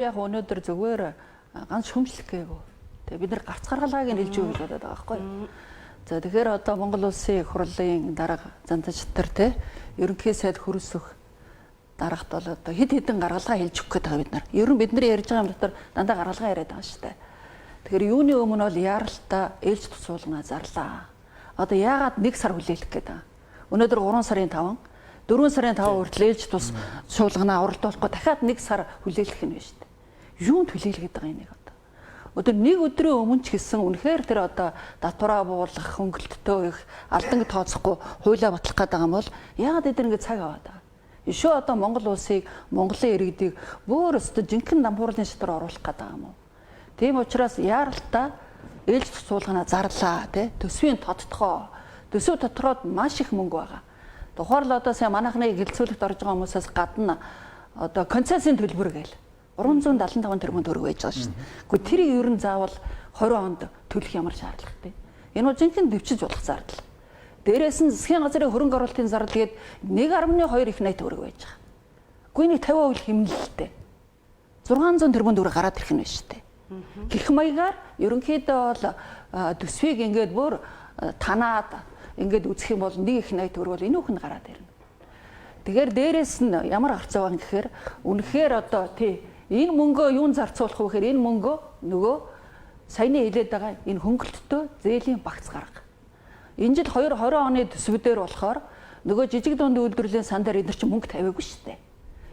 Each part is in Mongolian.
Яг өнөөдөр зүгээр ганц шүмжлэх гээгүй. Тэгээ бид нар гарц гаргалгааг нь хэлж өгөх гэж бодоод байгаа байхгүй юу? За, тэгэхээр одоо Монгол Улсын их хурлын дарга Зандан те, ерөнхий сайд хөрөсөх дарагт бол одоо хэд хэдэн гаргалгаа хэлж өгөх гээд байгаа бид нар. Ер нь бидний ярьж байгаа юм дотор дандаа гаргалгаа яриад байгаа шүү дээ. Тэгэхээр юуны өмнө бол яаралтай ээлж тусуулгаа зарлаа. Одоо яагаад нэг сар хүлээлгэх гээд байгаа? Өнөөдөр 3 сарын 5, 4 сарын 5 хүртэл ээлж тус суулганаа уралдуулахгүй дахиад нэг сар хүлээлгэх нь байна шүү дээ. Юунд хүлээлгээд байгаа юм нэг одоо? Одоо нэг өдрийн өмнө ч гэсэн үнэхээр тэр одоо татвараа буулгах, хөнгөлөлтөө их алданг тооцохгүй хуулиа батлах гээд байгаа юм бол яагаад эдгээр ингэ цаг аваад байгаа? Ишүү одоо Монгол улсыг, Монголын иргэдийг бүр өстө жинхэнэ дампуурлын шатар оруулах гээд байгаа юм уу? Тийм учраас яаралтай ээлж суулганаа зарлаа, тий, төсвийн тодтгоо. Төсөв тодтогоод маш их мөнгө байгаа. Тухайн л одоо сайн манайхны гэлцүүлэгт орж байгаа хүмүүсээс гадна одоо концессийн төлбөр гээл 375 тэрбум төгрөг байж байгаа шүү дээ. Гэхдээ тэрийг ер нь заавал 20 онд төлөх ямар шаардлагатай? Энэ бол жинхэнэ дэвчиж болох зардал. Дээрээс нь засгийн газрын хөрөнгө оруулалтын зардал гээд 1.2 их 80 төгрөг байж байгаа. Гэхдээ нэг 50% хэмнэлттэй. 600 тэрбум төгрөг гараад ирэх нь байна шүү дээ. Гэх маягаар ерөнхийдөө бол төсвийг ингээд бүр танаад ингээд үзэх юм бол нэг их 80 төгрөг бол энэ үхэн гараад ирнэ. Тэгэхээр дээрээс нь ямар гарцаа байгаа гэхээр үнэхээр одоо тий, энэ мөнгөө юун зарцуулах вэ гэхээр энэ мөнгөө нөгөө саяны хэлээд байгаа энэ хөнгөлөлтөө зээлийн багц гарга. Энэ жил 2020 оны төсөв дээр болохоор нөгөө жижиг дунд үйлдвэрлэлийн сан дээр эдгээр чинь мөнгө тавиагүй шүү дээ.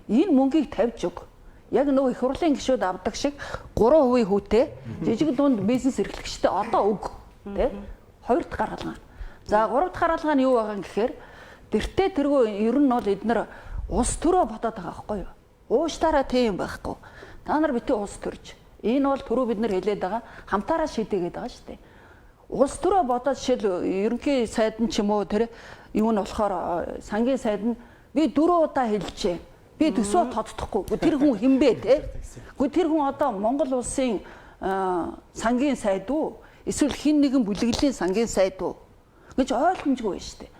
Энэ мөнгийг тавьж өг. Яг нөгөө их хурлын гишүүд авдаг шиг 3% хүүтэй жижиг дунд бизнес эрхлэгчтэй одоо өг. Тэ? Хоёр дахь гаргалгаа. За, гурав дахь гаргалгаа нь юу байгаа юм гэхээр дэртээ тэргүй ер нь бол эднэр улс төрөө бодоод байгаа байхгүй юу? Ууштаараа тийм байхгүй. Та нар битгий улс төрж. Энэ бол түрүү бид нар хэлээд байгаа хамтаараа шийдэгээд байгаа шүү дээ. Улс төрөө бодоод жишээл ерөнхий сайд нь ч юм уу, тэр юу нь болохоор сангийн сайд нь би дөрөв удаа хэлжээ. Би төсөө тодтохгүй. Тэр хүн хинбэ те? Гэхдээ тэр хүн одоо Монгол улсын сангийн сайд уу? Эсвэл хин нэгэн бүлэглэлийн сангийн сайд уу гэж ойлгомжгүй байна шүү дээ.